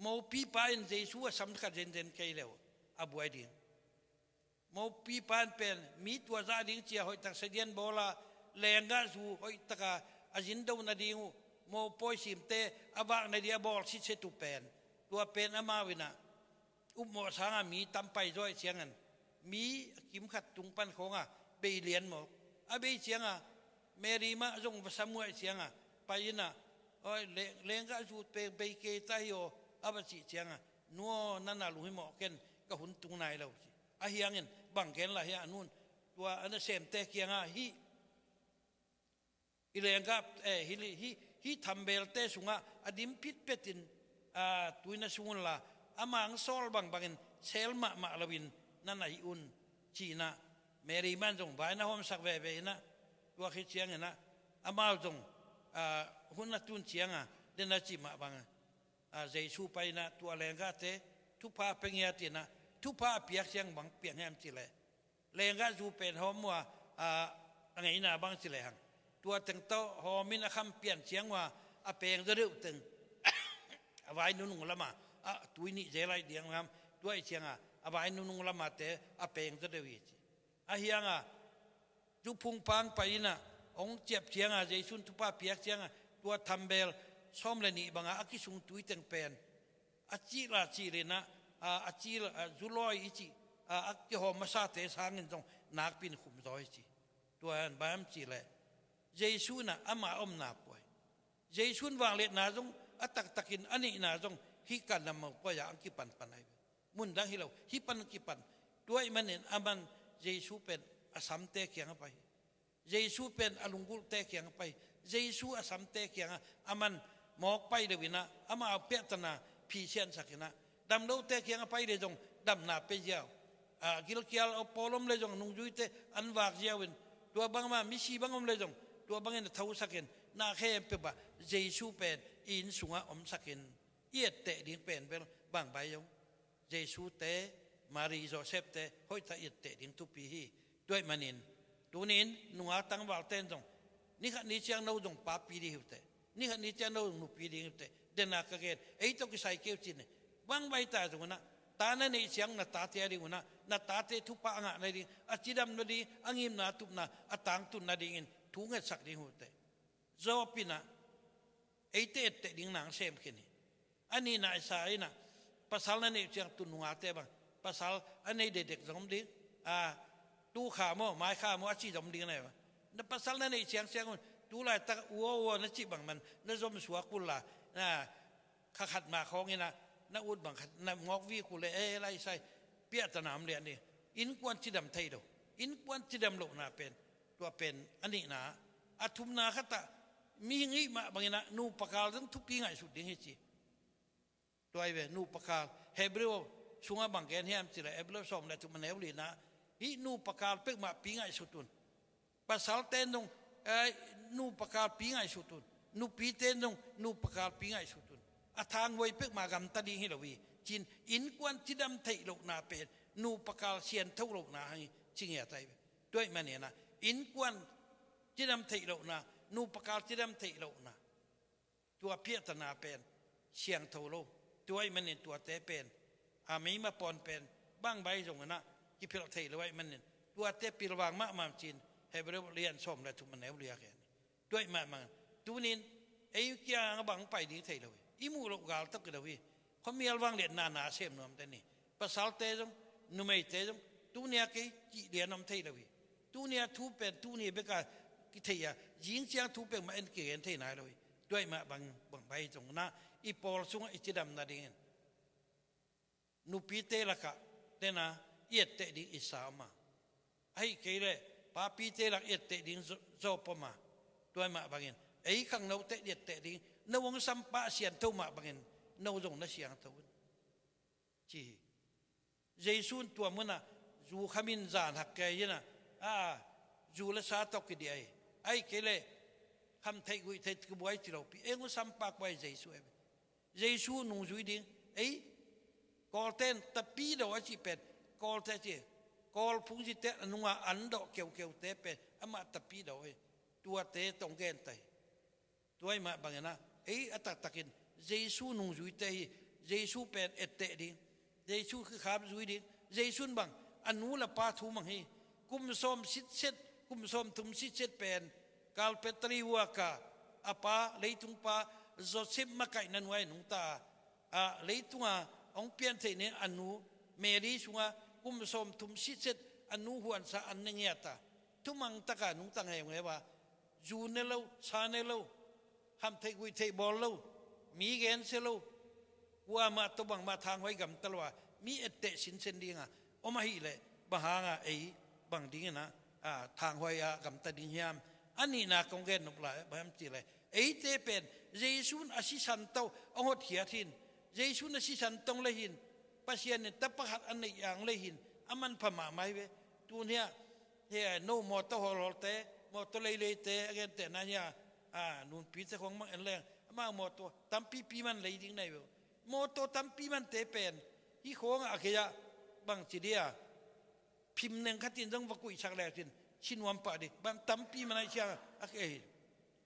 mopipa in Jesu a sam khat zenzen kei le uh, a buai ding. Mopipa in pen, mi tua zah ding ci-a hoihtak sadian bawl a, lenggahzu hoihtak a, a zindo nading uh, mopawi simte a vak nading a bawl sitset uh pen, tua pen amau in ah upmawh sangin mi tam pai zaw ahih ciangin, mi a kim khat tung pan khawngah bei lian mawk. A bei ciangin Mary mah zong va sam uh ahih ciangin, pai in ah, oi, le-, lenggahzu pen bei kei ta hi aw, a va cih ciangin, nu aw, nang na lunghimawh ken, ka hun tung nai lo, ci. Ahi hangin bang gen lai hiam, a nu in tua a nasemte kiangah, hih i lenggah, eh, hih, hih, Hih thambelte sungah a dim phitphetin, aa, tui na sung unla, amah ang sawl bangbangin sel mahmah loin na na hih un, ci-inah Mary man zong vai na hawmsak veve inah, tua khit cianginah amau zong, aa, hun a tun cianga den a cih mah banga, aa, Jesu pai inah tua lenggahte thupha pia ngiat inah, thupha a piak ciang bang piang hiam cih leh, lenggah zu pen hawm uh a, a, a ngeina bang ci lehang, tua teng tawh hawmin a kham pian ciang uh a, a peng zaw deuh teng a vai nunung lama, a, tui nih zel aih diang lam, tua ih cianga a vai nunung lamate a peng zaw deuh hi ci. A hianga, zu phungphang pai inah hong ciap cianga, Jesu'n thupha piak cianga, tua thambel sawm le nih banga a kisung tui teng pen a cih la cih le inah, a, a cih la, a, zu lawi i cih, a, a kihawm masate sangin zong nakpi in khum zaw hi ci. Tua in bang hiam cih leh, Jesu inah ama omna puai, Jesu in vangliatna zong a taktakin a neihna zong hih Kapernaum puai-ah ang kipanpan ahi ve. Mundang hi lo, hih pan kipan. Tua ih manin aman Jesu pen a samte kiangah pai hi. Jesu pen a lunggulhte kiangah pai hi. Jesu a samte kiangah aman mawk pai lo inah, amau piahtana phisiansak inah, damlote kiangah pai le zong damna pia ziau, a, gilkial a pawl om le zong nungzuite an vak ziau in, tua bangmah misi bang om le zong tua bangin a thosakin, na khempeuh ah Jesu pen i inn sungah omsakin i etteh ding pen bel bang bai zong Jesu te, Mary, Joseph te hoihtak i etteh ding thupi hi. Tua ih manin tuni-in nungak tangvalte in zong, ni khat ni ciang no zong papi ding hi uh teh, ni khat ni ciang no zong nupi ding hi uh teh, den a ka gen, ei tawh kisai kei uh cin, bang bai ta zong unah, ta na neih ciang na tate a ding unah, na tate thupha a ngah nading, a cidam nading, a ngimna a tupna a tangtun nadingin thu ngetsak ding hi uh teh. Job inah eite etteh ding nang sem khin hi. A nihna Isaiah inah, pasal na neih ciang tu nungakte bang, pasal a nei dekdek zong om ding, a, tu kha maw, mai kha maw a cih zong om ding na hi bang. Na pasal na neih ciangciang un, tu laitak ua ua na cih bang man na zom suak unla, na kha khat mah khawng inah, na ut bang khat na ngawk vik uh le, e, lai sai, piahtana om lian ding. Innkuan cidam thei lo, innkuan cidam lohna pen, tua pen a nihna. A thumna khatah, mihing ih mah bang inah nupa kal zong thupi ngaihsut ding hi ci. Tua hi ve, nupa kal. Hebrew sungah bang gen hiam cih leh, Hebrew sawm le thum a neu lina, hih nupa kal peuhmah pi ngaihsut un. Pasalte in zong, eh, nupa kal pi ngaihsut un. Nupite in zong nupa kal pi ngaihsut un. A thanghuai peuhmah gamta ding hi lo hi. Cin innkuan cidam theih lohna pen nupa kal siangtho lohna hi ci ngiat ahi ve. Tua ih manin ah innkuan cidam theih lohna, nupa kal cidam theih lohna, tua piahtana pen siangtho lo. Tua ih manin tuate pen, a, meima pawn pen bang bai zong inah kiphelh thei lo ahih manin, tuate pilvang mahmah cin, Hebrew lian sawm le thum a neu li a gen. Tua ih mahmah, tunin ei kiang a bang pai ding thei lo hi. I muh loh gal tawh kilo hi. Khuamial vangliatna na sem nuam te ni. Pasalte zong, numeite zong, tuni a kei cih lian om thei lo hi. Tuni a thu pen tuni bek a kithei a, zing ciang thu peuhmah en kigen thei nai lo hi. Tua ih mah bang, bang bai zong inah i pawl sungah i cidam nadingin nupite lakah tena i etteh ding i sa om a, ahih kei leh papite lak i etteh ding zaw, zaw pom a. Tua ih mah bangin ei khangnote i etteh ding, no hong sampa a siangtho mah bangin no zong na siangtho un, ci hi. Jesu in tua munah zu khamin zan hak kei inah, a, zu le sa tawh kidiah hi. Ahih kei leh kham theih guih theih kibuai ci lopi, ei hong sampa kua hi Jesu e. Jesu nungzui ding, ei, Kawlte in tapidaw a cih pen, Kawlte a cih, Kawl phungzite a nunga an dawh keukeute pen amah tapidaw hi. Tuate tawh hong genta hi. Tua ih mah bang inah ei a taktakin Jesu nungzuite hi. Jesu pen etteh ding, Jesu kikhap zui ding. Jesu in bang a nu le pa thu mang hi. Kum sawm sitset, kum sawm thum sitset pen Calvary huaka a pa, leitung pa Joseph makaihna nuai nungta a, leitunga hong piantheih ni a nu Mary sunga kum sawm thum sitset a nu huansa an ne ngiat a, thumang taka nungta ngeungeu a, zu ne lo, sa ne lo, kham theih guih theih bawl lo, mi gensia lo, kuamah tawh bangmah thanghuai gamta lo a, mi etteh sinsen dinga om ahih leh bang hanga ei bang dingin ah, a, thanghuai a gamta ding hiam? A nihna kong gen nop lai bang hiam cih leh, Eite pen Jesu in a sisan tawh hong hotkhiat hi. Jesu in a sisan tawh hong lei hi. Pasian in tapa khat a neih a hong lei hi. A manpha mahmah hi ve. Tun hiah, hiah no mawtaw hawlhawlte, mawtaw leileite a gentehna hiah, a, nunpite khawng mang en leng, amau mawtaw tampipi man lei ding na hi ve. Mawtaw tampi mante pen hih khawngah a kei-ah bangci dia phim neng khatin zong va kuihsak lek cin, si nuam pah ding. Bang tampi man ahih ciangah a kei hi.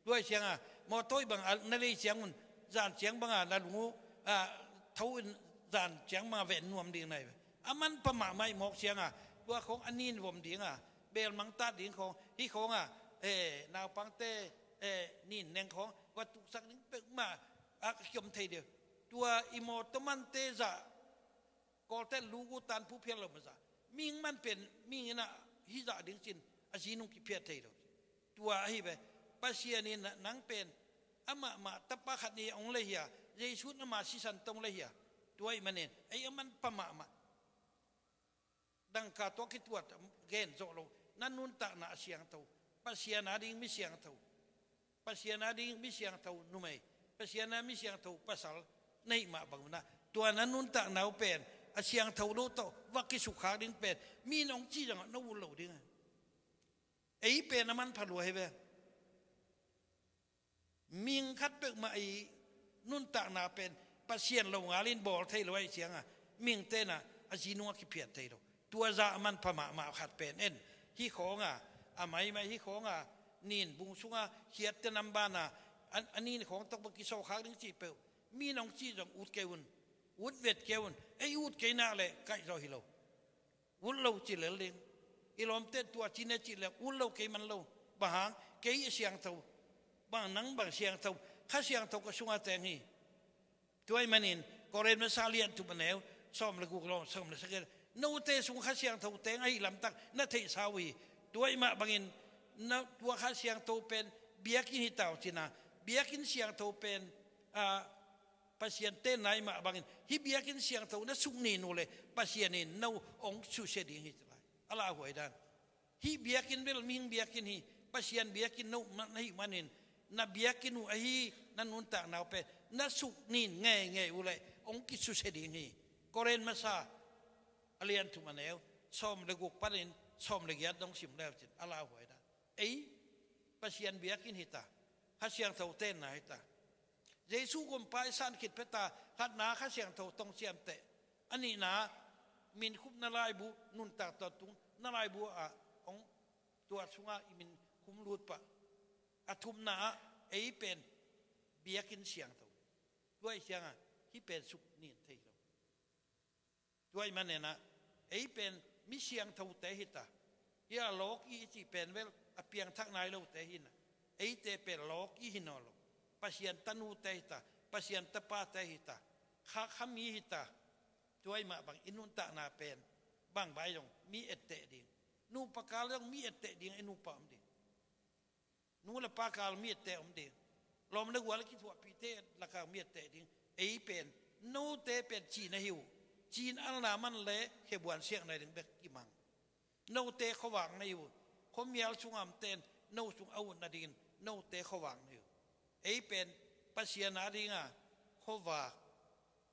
Tua ahih ciangah mawtaw i bang a na lei ciangun, zan ciang bangah na lung uh, a, tho in zan ciang bangah ven nuam ding na hi ve. A manpha mahmah i mawk ciangah tua khawng a nin vom dingah, bel mangtat ding khawng, hih khawngah, eh, naupangte, eh, nin neng khawng va tuksak ding peuhmah a kiom thei deuh. Tua i mawtaw mante zah Kawlte lugu tan phu phiat lo masa. Mihing man pen mihing in ah hih zah ding cin a zi nung kiphiat thei lo. Tua ahi ve. Pasian in nang pen amah mah tapa khat ni hong lei hi a, Jesu in ama sisan tawh hong lei hi a. Tua ahih manin ei a manpha mahmah. Dangka tawh kituat gen zawh lo. Na nuntakna a siangtho. Pasian ading mi siangtho. Pasian ading mi siangtho numei, Pasian a mi siangtho pasal na hih mah bang un ah, tua na nuntakna uh pen a siangtho lo tawh va kisukkhak ding pen mi in hong cih zongah na ut lo ding a. Ei pen a manpha lua hi ve. Mihing khat peuhmah i nuntakna pen Pasian lo ngal in bawl thei lo ahih ciangah mihingte in ah a zi nungah kiphiat thei lo. Tua zah a manpha mahmah khat pen en, hih khawngah a maimai, hih khawngah nin bung sungah khiatte nam banah a, a nin khawng tawh bang kisawlkhak ding cih peuh mi in hong cih zong ut kei un, ut vet kei un. Ei ut kei nak leh kaihzaw hi lo. Ut lo ci lel ding. I lawmte tua ci ne cih leh ut lo kei man lo. Bang hang? Kei a siangtho. Bang nang bang siangtho? Kha Siangtho ka sungah teng hi. Tua ahih manin Korin masa lian thum a neu sawm le guk, lawn sawm le sagih, note sung Kha Siangtho teng ahih lamtak na theihsa uh hi. Tua ahih mah bangin na, tua Kha Siangtho pen biakinn hi ta uh cin a, biakinn siangtho pen, a, Pasian tenna ahih mah bangin hih biakinn siangtho na suk nin uh leh Pasian in no hong susia ding hi ci lai. A lauhuai dan. Hih biakinn bel mihing biakinn hi, Pasian biakinn no na hih manin, na biakinn uh ahi na nuntakna uh pen na suk nin ngeingei uh leh hong kisusia ding hi. Korin masa a lian thum a neu sawm le guk panin sawm le giat dong sim leu cin a lauhuai dan. Ei Pasian biakinn hi ta, Kha Siangtho tenna hi ta. Jesu gumpa i san khit phet a, khatna Kha Siangtho tong ciamteh. A nihna, min khupna laibu, nuntak tawh tung na laibu ah hong tuat sungah i min khum lut pah. A thumna ah ei pen biakinn siangtho. Tua ahih ciangah hih pen suk nin thei lo. Tua ahih manin ah ei pen mi siangthote hi ta. Hih a lawki i cih pen bel a piangthak nai lote hi na. Eite pen lawki hi nawn lo. Pasian tanute hi ta. Pasian tapate hi ta. Kha, kha mi hi ta. Tua ahih mah bang i nuntakna pen bang bai zong mi etteh ding. Nupa kal zong mi etteh ding, i nupa om ding. Nu le pa kal mi etteh om ding. Lawm le gual a kithuahpihte lakah mi etteh ding. Ei pen, note pen cih na hi uh. Cih in alna man le khebuan siakna ding bek kimang. Note khuavak na hi uh. Khuamial sungah omte in no sung a ut nadingin note khuavak na hi uh. Ei pen Pasian adinga khuavak.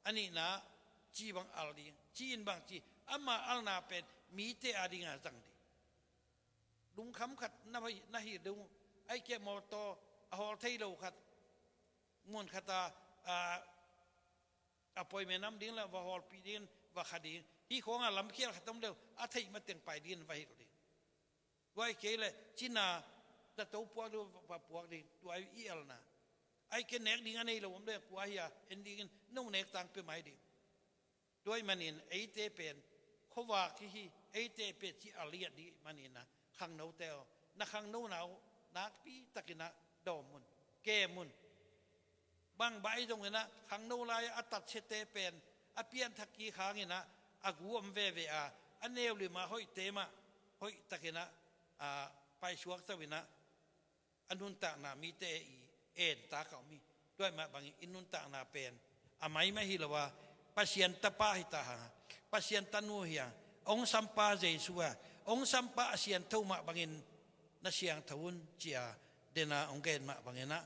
A nihna cih bang al ding. Cih in bang cih, ama alna pen mite adinga zang ding. Lungkham khat na hi, na hi ding uh. Ahih kei leh mawtaw a hawl thei lo khat, mun khat a, a, appointment om ding leh va hawlpih dingin va kha ding. Hih khawngah lamkhial khat om leh a theih mateng pai dingin va hilh ding. Tua ahih kei leh cina dato puak ding va puak ding. Tua i alna. Ahih kei leh nek ding a nei lo om leh kua hi a en dingin no nek tang pia mai ding. Tua ahih manin eite pen khuavak hi hi, eite pen cih a liat ding ahih manin ah, khangnote aw, na khangnona uh nakpi takin ah dawm un, kem un. Bang bai zongin ah khangno lai-ah a tatsiate pen a pianthak kik hangin ah a gu om veve a, a neu lim a hoihte mah hoih takin ah, a, paisuak to in ah a nuntakna mite i en tak a om hi. Tua ahih mah bangin i nuntakna pen a maimah hi lo a, Pasian tapa hi ta hang, Pasian tanu hi hang, hong sampa Jesu a, hong sampa a siangtho mah bangin na siangtho un ci-a dena hong gen mah bangin ah,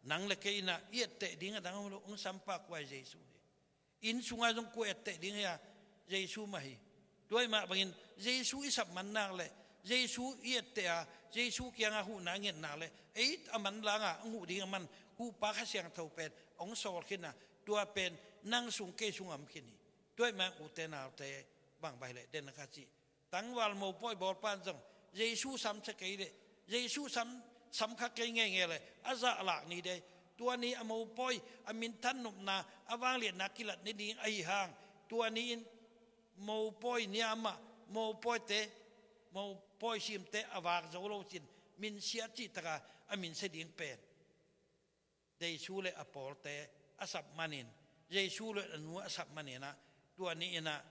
Nang le kei in ah i etteh ding a dang om lo, hong sampa kua hi? Jesu hi. Inn sungah zong kua etteh ding hi a? Jesu mah hi. Tua ahih mah bangin Jesu i sap man nak leh, Jesu i etteh a, Jesu kiangah huhna i nget nak leh, ei a manlang a hong huh ding a man huhpa Kha Siangtho pen hong sawl khin a, tua pen nang sung kei sung a om khin hi. Tua ahih mah ute naute, bang bang hi leh den kha cih, tangval mopawi bawlpa in zong Jesu sam sia kei leh, Jesu sam, sam kha kei ngeingei leh a zah lak ni dei. Tua ni a mopawi a minthan nopna, a vangliatna kilat ni ding ahih hang, tua ni in mopawi ni a mah, mopawite, mopawi simte a vak zo lo cin, minsia cih taka a minsia ding pen Jesu le a pawlte a sap manin, Jesu le a nu a sap manin ah, tua ni in ah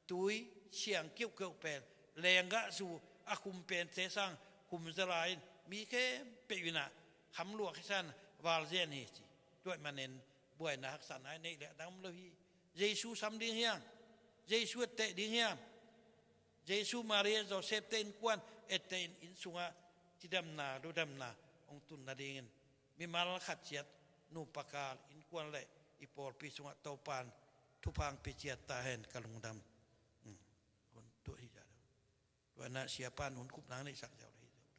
tui siang kiuhkeuh pen, lenggahzu a khum pente sang khum zala in, mi khempeuh in ah khamluak hi san, val zen hi ci. Tua ahih manin buaina haksatna i neih leh a dang om lo hi. Jesu sam ding hiam? Jesu etteh ding hiam? Jesu, Maria, Josef te innkuan etteh in, inn sungah cidamna, ludamna hong tun nadingin mimal khat ciat, nupa kal, innkuan le i pawlpi sungah Topa'n thupha hong pia ciat ta hen, ka lungdam. Hmm. Hun tuah hi zia lo. Tua in ah siapa'n hun khupna neihsak ziau le hi zia lo.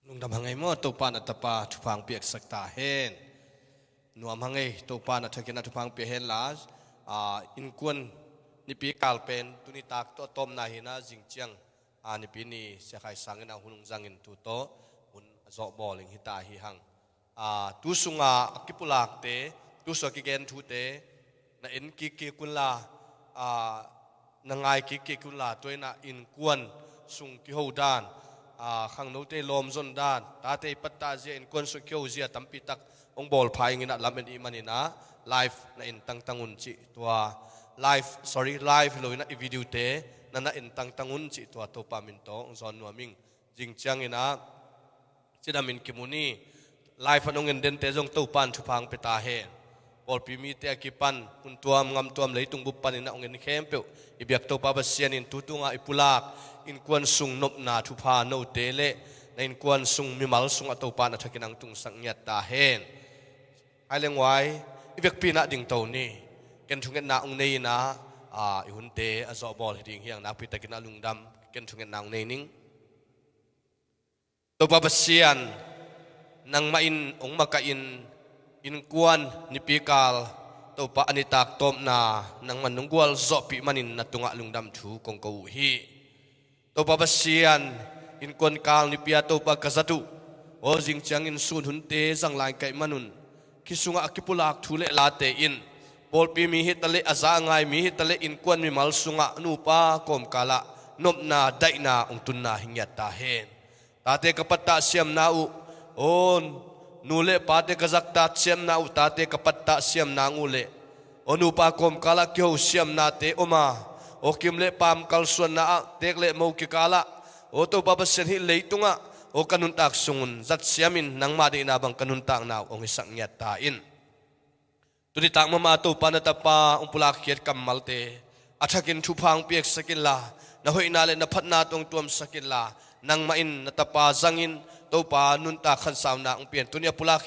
Lungdam hang ei maw, Topa'n a tapa thupha hong piaksak ta hen. Nuam hang ei, Topa'n a thakin a thupha hong pia hen la, aa, innkuan nipi kal pen tuni tak tawh a tawpna hi in ah, zing ciang, aa, nipi ni Sia Khai Sang in a hun hong zangin tu tawh hun a zawh bawl ing hi ta hi hang. Aa, tu sunga a kipulakte, tu sunga kigen thute, na en kikkik unla, aa, na ngai kikkik unla, tua in ah innkuan sung kiho dan, aa, khangnote lawmzon dan, tate i pattah zia, innkuan sung kiho zia tampi tak hong bawl pha ing in ah, lamen i hih manin ah live na en tangtang un cih tua, live, sorry, live hi lo in ah i video te na na en tangtang un cih tua Topa min tawh hong zawn nuam ing. Zing ciangin ah cidamin kimu ni. Live-ah hong en dente zong Topa'n thupha hong pia ta hen. Pawlpi mite a kipan, hun tuam, gam tuam, leitung bup panin a hong en khempeuh i biak Topa Pasian in tu tunga i pulak innkuan sung nopna thupha note le na innkuan sung mimal sungah Topa'n a thakin hong tungsak ngiat ta hen. Hai leng uai, i vekpi in ah dingto ni. Ken thungetna hong nei in ah, aa, i hunte a zawh bawl hi ding hi hang, nakpi takin a lungdam, ken thungetna hong nei ning. Topa Pasian, nangmah in hong makaih in, innkuan nipi kal Topa a nitak tawpna nangmah in hong gualzawhpih manin na tungah lungdam thu kong ko uh hi. Topa Pasian, innkuan kal nipi a Topa ka zat uh, aw zing ciangin sun hunte zang lai ka hih manun, khi sungah a kipulak thu le late in, pawlpi mi hi ta leh, a za a ngai mi hi ta leh, innkuan mimal sungah nupa kawmkalah nopna, daihna hong tunna hi ngiat ta hen. Tate ka pattah siamna uh, aw nu le pate ka zaktat siamna uh, tate ka pattah siamna uh leh, aw nupa kawmkalah kiho siamnate om a, aw kim le paam kalsuanna ah, teek le mo kikalah, aw Topa Pasian, hih leitungah, aw ka nuntak sungun zat siamin nangmah deihna bang ka nuntakna uh hong hisak ngiat ta in. Tuni tak mahmah Topa na tapa hong pulakkhiat kammalte a thakin thupha hong piaksak inla, na hoihna le na phatna tawh hong tuamsak inla, nangmah in na tapa zangin Topa nuntak khansauna hong pia in. Tuni a pulak